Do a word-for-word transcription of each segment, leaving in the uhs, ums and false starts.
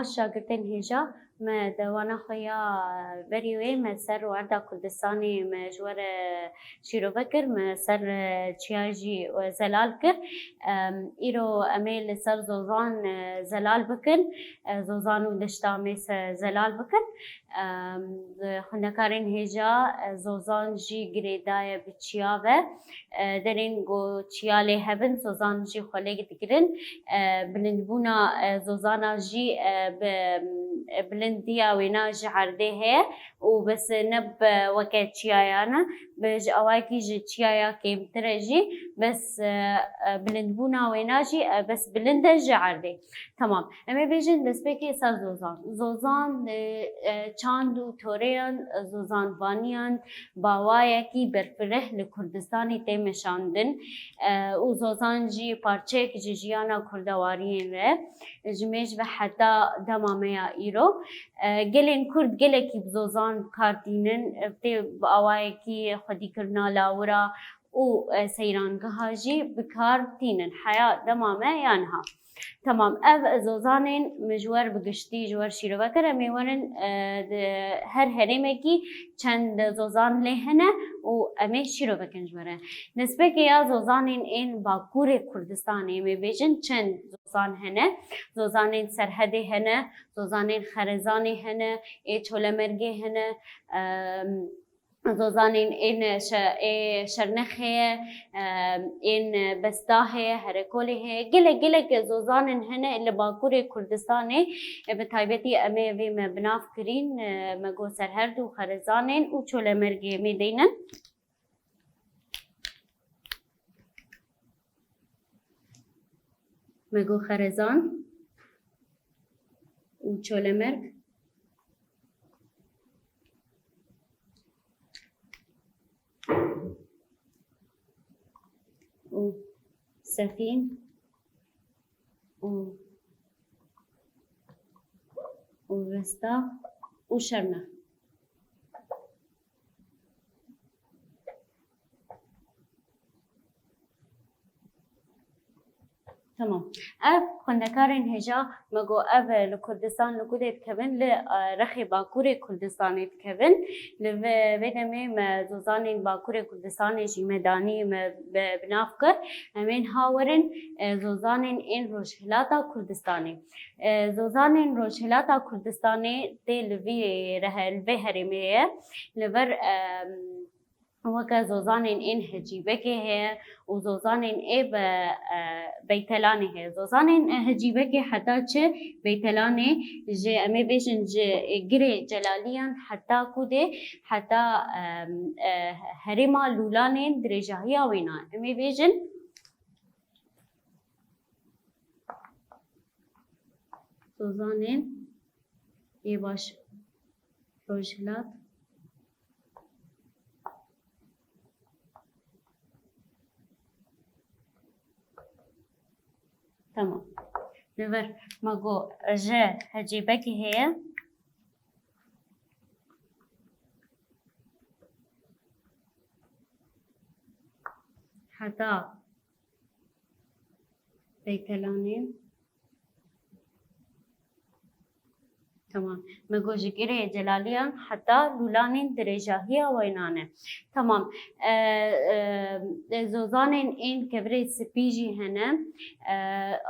Şagirtên hêja, me dewana xwe ya berî wê me ser werda Kurdistanê me ji we re şîrove kir, me ser, e, çiya jî, e, zelal kir. Em, îro em ê li ser zozan, e, zelal bikin, e, zozan û dişta me se-, zelal bikin. Em, xwendekarên hêja, e, zozan jî girêdaye bi çiya ve. E, derên ku çiya lê hebin, zozan jî xwe lê digirin. E, bilindbûna, e, zozana jî, e, bi, e, bilindiya wêna ji erdê heye û bes ne bi weke çiyaya ne, bi ji awayekî ji çiyaya kêmtir e jî, bes, e, e, bilindbûna wêna jî, e, bes bilind e ji erdê. Tamam. Em ê bêjin destpêkê ser zozan. Zozan, e, e, çand û toreyan, e, zozan vaniyan, bi awayekî berfireh li Kurdistanê tê meşandin, e, û zozan jî parçeyek ji jiyana kurdewariyên re, ji mêj ve heta dema me ya îro. E, gelên Kurd gelekî bi zozan bi kar tînin, e, tê bi awayekî xwedîkirina lawira û, e, seyrangeha jî bi kar tînin. Heya dema me ya niha. Tamam, ev zozanên min ji we re bi giştî ji we re şîrove kir. Em ê werin, e, di her herêmekî çend zozan lê hene û em ê şîrove kin ji we re. Destpêkê ya zozanên ên Bakurê Kurdistanê, em ê bêjin çend zozan hene. Zozanên Serhedê hene, zozanên Xerezanê hene, ê Çolemergê hene, em, zozanên ên şe-, ê Şernexê ye, em, ên Bestahê ye, Herekolê heye. Gelek, gelek zozanên hene li Bakurê Kurdistanê. E, bi taybetî em ê vê me bi nav kirîn, e, me got Serherd û Xerezanên û Çolemergê em ê deynin. Me got Xerezan û Çolemerg û Sefîn û, û Vesta û Şernex. Tamam. Ev xwendekarên hêja me got ev li Kurdistan li ku de dikevin, li, e, rexê Bakurê Kurdistanê dikevin. Li vê, vê demê me zozanên Bakurê Kurdistanê jî me danî, me bi, bi nav kir. Em ên ha werin, e, zozanên ên Rojhilata Kurdistanê. E, zozanên Rojhilata Kurdistanê tê li vî rehe, li vê herêmê ye. Li vir, em, weke zozanên ên Hecîbekê heye û zozanên ê be-, e, Beytelanê heye. Zozanên, e, Hecîbekê heta çi Beytelanê ji, em ê bêjin ji, e, Girê Celaliyan heta ku dê, heta, em, e, herêma Lûlanên dirêjahiya wêna. Em ê bêjin Zozanên ê baş Rojhilat. Tamam. Li vir me got ji Hecîbekê heye. Heta Beytelanê. Tamam. Me got ji Girê Celaliyan heta Lûlanên dirêjahiya wênan e. Tamam. E, e, zozanên ên kevirê spî jî hene. E,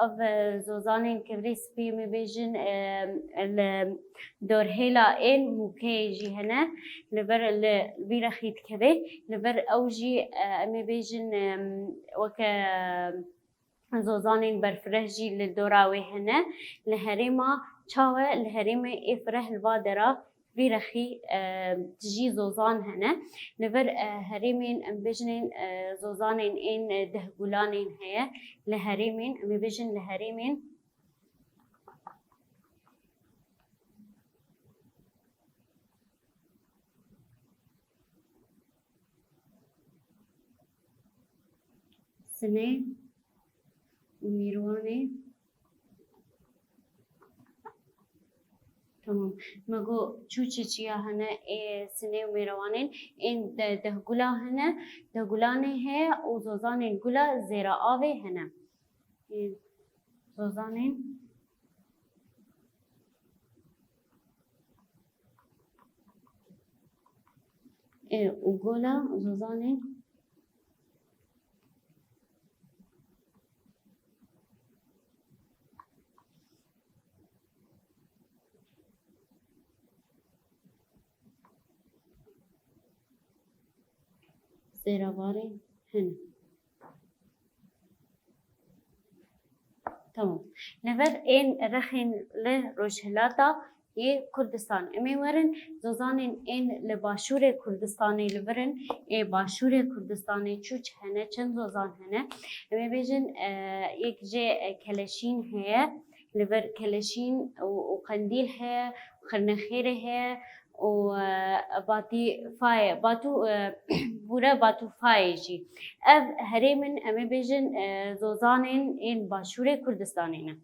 ev, e, zozanên kevirê spî, em ê bêjin, e, li dorhêla ên Mûkeyê jî hene. Li vir li vî rexî dikeve. Li vir ew jî, e, em ê bêjin, e, weke, e, zozanên berfireh jî li dora wê hene. Li herêma çawe, li herêmê ê fireh li va dera vî rexî, e, jî zozan hene. Li vir, e, herêmên, em bêjinên, e, zozanên ên, e, dehgulanên heye. Li herêmên, em ê bêjin li herêmên Sinê û Mîrwanê. Tamam. Me got çû çi çiya hene ê Sinê û Mêrwanên, ên de-, dehgula hene, dehgulanê heye û zozanên gula zêra avê hene. Ê, zozanên Ê, û gola Zozanê Zêrevarê hene. Tamam. Li vir ên rexên li rojhilata yê Kurdistan. Em ê werin zozanên ên li başûrê Kurdistanê li vir in. Ê başûrê Kurdistanê çûç hene, çend zozan hene? Em ê bêjin, e, yek jê, e, Keleşîn heye, li vir Keleşîn û, û Qendîl heye, Xirnexêrê heye û, e, Batîfayê, Batû, e, Bûre Batûfayê jî. Ev herêmin, em ê bêjin, e, zozanên ên başûrê Kurdistanê ne.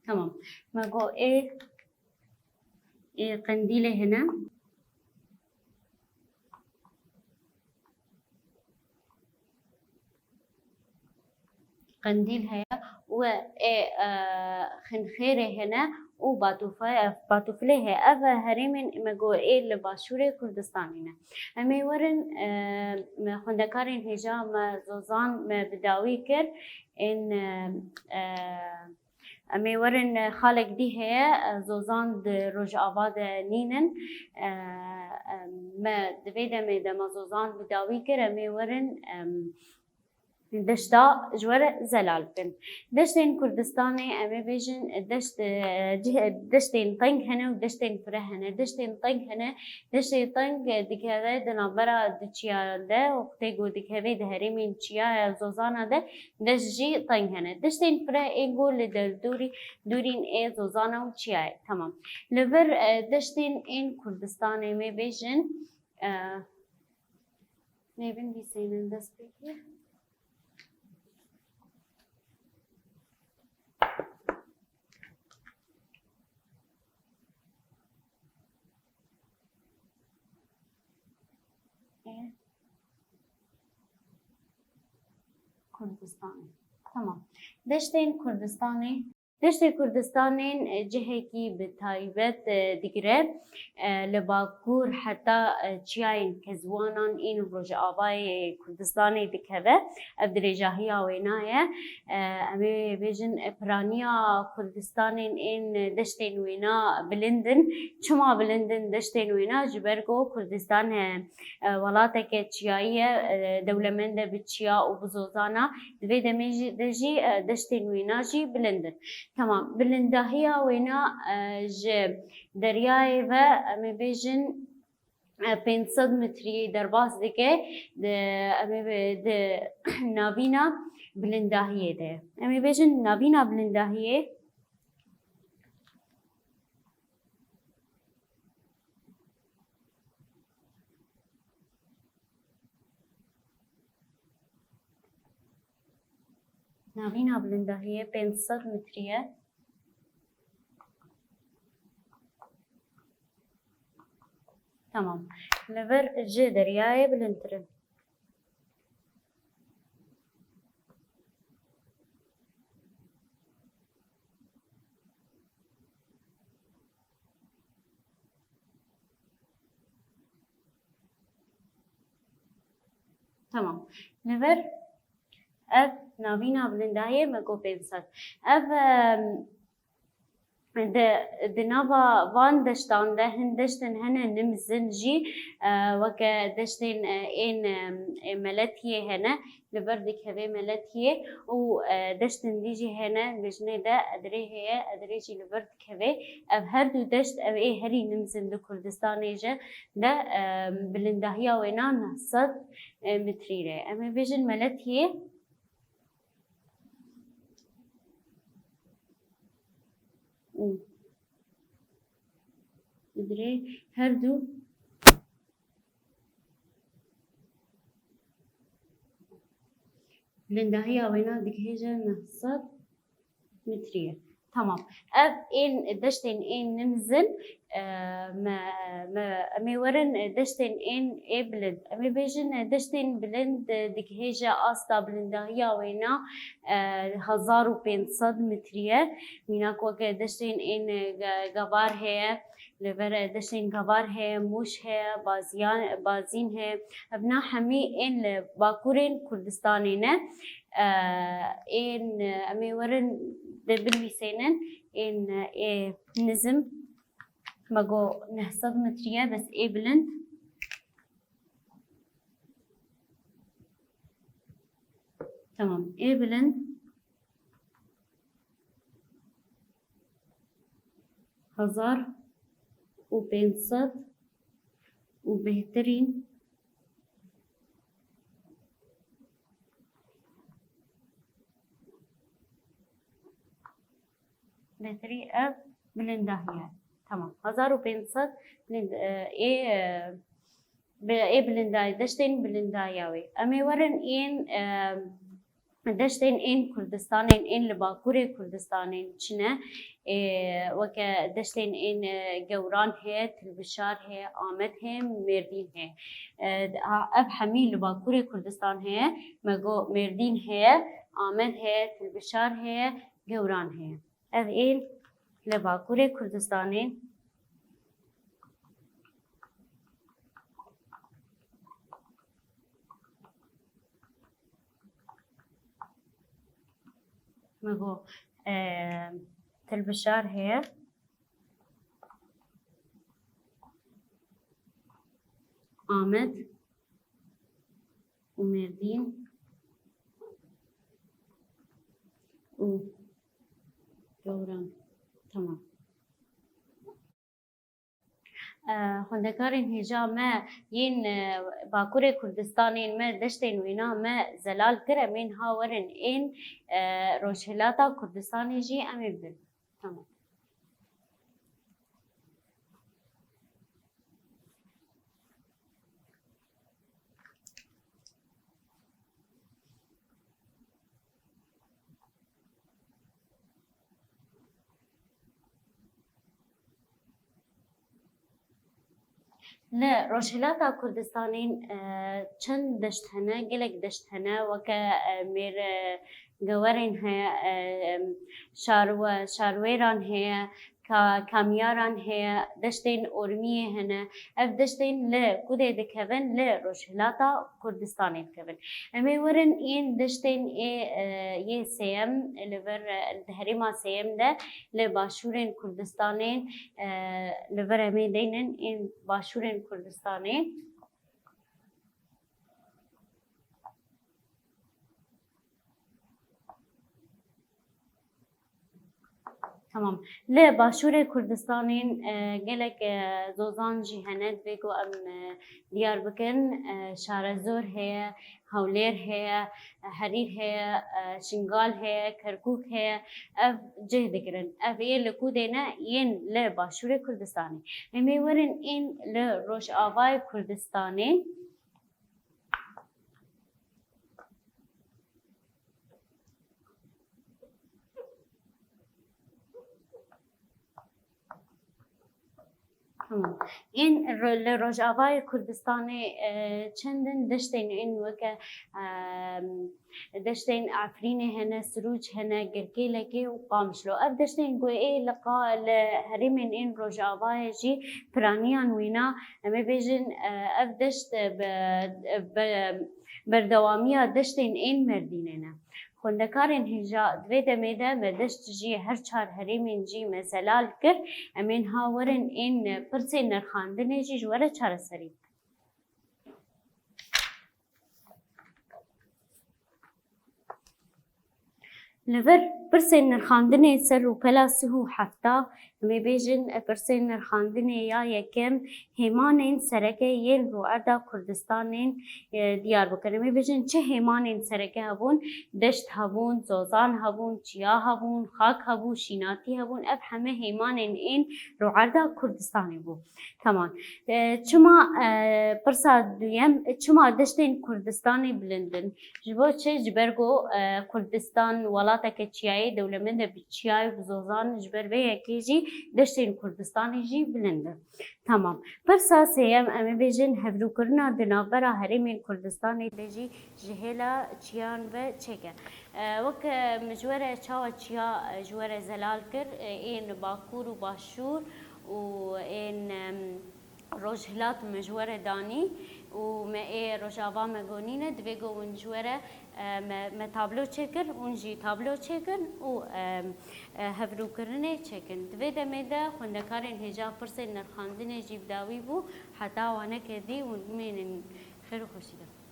Tamam. Me got ê, ê Qendîlê hene. Qendîl heye û ê, e, Xinxêrê hene û Batûfa-, Batûflê heye. Ev herêmên me got ê li başûrê Kurdistanê ne. Em ê werin, e, me xwendekarên hêja me zozan me bi dawî kir. Ên, e, e, Em ê werin, e, xalek dî heye, e, zozan di Rojava de nînin. E, e, me di vê demê de me zozan bi dawî kir, em ê werin, em, deşta ji we re zelal bikin. Deştên Kurdistanê, em ê bêjin, deşt, e, cih-, deştên teng hene û deştên fire hene. Deştên teng hene, Deştê teng dikeve di navbera du çiyan de û tê ku dikeve di herêmên çiya ya Zozana de deşt jî teng hene. Deştên fire ên ku li derdorî dûrîn ê Zozana û çiyayê. Tamam. Li vir, e, deştên ên Kurdistanê me bêjin, e, nêvin dîseynin dest pê kir. Kurdistanê. Tamam. Deştên Kurdistanê. Deştê Kurdistanê, e, cihekî bi taybet, e, digire. E, li bakur heta, e, çiyayên Kezwanan ên Rojavayê Kurdistanê dikeve. Ev dirêjahiya wêna ye. E, em ê bêjin, e, piraniya Kurdistanên ên deştên wêna bilind in. Çima bilind in deştên wêna? Ji ber ku Kurdistan, e, e, welateke çiyayî ye, e, dewlemend e bi çiya û bi zozana. Di vê demê jî, de jî, e, deştên wêna jî bilind in. Tamam, bilindahiya wêna, e, ji deryayê ve, em ê bêjin, e, pênc sed metrî derbas dike, di, em ê bê-, di navîna bilindahiyê de. Em ê bêjin navîna bilindahiyê. Navîna bilindahiyê pênc sed metrî ye. Tamam. Li vir ji deryayê bilindtir in. Tamam. Li vir ev navîna bilindahiyê me got pênc sed. Ev, em, di, di nava van deştan de hin deştin hene nimzin jî, e, weke deştên, e, ên, e, ê Meletiyê hene, li vir dikeve Meletiyê û, e, deştin dî jî hene, li jinê de Edirê heye, Edirê jî li vir dikeve. Ev her du deşt, ev ê herî nimzin li Kurdistanê jî de, e, bilindahiya wêna neh sed, e, metrî re. Em ê bêjin Meletiyê. Û Edirê her du bilindahiya wêna digihêje neh sed metrî ye. Tamam. Ev ên deştên ên nimzin, E, me, me, em ê werin, e, deştên ên ê bilind. Em ê bêjin, e, deştên bilind, e, digihêje asta bilindahiya wêna, e, hezar û pênc sed metrî ye. Mînak weke deştên ên, e, ge-, gevar heye, li vir, e, deştên gevar heye, Mûş heye, Baziyan, Bazîn heye. Evna hemî ên li bakurên Kurdistanê ne. E, ên, e, em ê werin de binivîsênin, ên, e, ê nizim. Me got neh sed metrî ye, bes ê bilind. Tamam, ê bilind hezar û pênc sed û bêhtirîn Bêhtirî ev bilindahiye. Tamam. Hezar û pênc sed bilind-, e, ê, e, bi-, ê bilindayî, deştên bilindahiya wê. Em ê werin ên, e, deştên ên Kurdistanên, ên li bakurê Kurdistanên çi ne? Ê, weke deştên ên, e, Gewran heye, Tilbişar heye, Amed heye, Mêrdîn heye. E, ha, ev hemî li bakurê Kurdistan heye. Me got Mêrdîn heye, Amed heye, Tilbişar heye, Gewran heye. Ev ên li bakurê Kurdistanê. Me got, e, Tilbişar heye. Amed û Mêrdîn û Gewran. Tamam. E, xwendekarên hêja me yên, e, Bakurê Kurdistanê me deştên wêna me zelal kir, em ên ha werin ên, e, Rojhilata Kurdistanê jî em ê bibin. Tamam. Li Rojhilata Kurdistanê, e, çend deşt hene, gelek deşt hene, weke, e, mêr, e, gewerên heye, e, şarwe-, şarwêran heye, ka-, kamyaran heye, deştên ormiyê hene. Ev deştên li ku dê dikevin? Li Rojhilata Kurdistanê dikevin. Em ê werin ên deştên ê, e, yê sêyem, li vir, e, di herêma sêyem de li başûrên Kurdistanê, e, li vir em ê deynin ên başûrên Kurdistanê. Tamam. Li Başûrê Kurdistanê, e, gelek, e, zozan jî hene, divê ku em, e, diyar bikin. E, Şarezor heye, Hewlêr heye, Herîr heye, e, Şingal heye, Kerkûk heye. Ev cih digirin. Ev ê li ku dê ne, yên li Başûrê Kurdistanê. Em ê werin ên li Rojavayê Kurdistanê. Tamam. Ên ro-, li Rojavayê Kurdistanê, e, çendin deştên ên weke, e, deştên Efrînê hene, Sirûc hene, Girkêlekê û Qamişlo. Ev deştên ku ê li qa-, li herêmên ên Rojavayê jî piraniyan wîna, em ê bêjin, e, ev deşt, e, bi, bi berdewamiya deştên ên Mêrdînê ne. Xwendekarên hêja di vê demê de me deşt jî her çar herêmên jî me zelal kir. Em ên ha werin ên pirsên nirxandinê jî ji we re çareserî bikin. Li vir pirsên nirxandinê ser rûpela sih û hefta, em ê bêjin, e, pirsên nirxandinê ya yekem hêmanên sereke yên rûerda Kurdistanê, e, diyar bikin. Em ê bêjin çi hêmanên sereke hebûn? Deşt hebûn, zozan hebûn, çiya hebûn, xak hebû, şînatî hebûn. Ev heme hêmanên ên rûerda Kurdistanê bû. Tamam. E, çima, e, pirsa duyem, çima deştên Kurdistanê bilind in? Ji bo çi? Ji ber ku, e, Kurdistan welateke çiyayê, dewlemend e bi çiyayê, bi zozan, ji ber vê yekê jî Deştên Kurdistanê jî bilind in. Tamam. Pirsa sêyem, em ê bêjin, hevdûkirina di navbera herêmên Kurdistanê de jî ji hêla çiyan ve çêke. E, wek, e, min ji we re çawa çiya, e, ji we re zelal kir, e, ên Bakur û Başûr û ên, em, Rojhilat me ji we re danî û me ê Rojava me gonîne, divê ku hûn ji we re, e, me, me tablo çêkir, hûn jî tablo çêkin û, e, e, hevdûkirinê çêkin. Di vê demê de xwendekarên hêja pirsên nirxandinê jî bi dawî bû, heta waneke dî hûn bimînin xêr û xweşî de.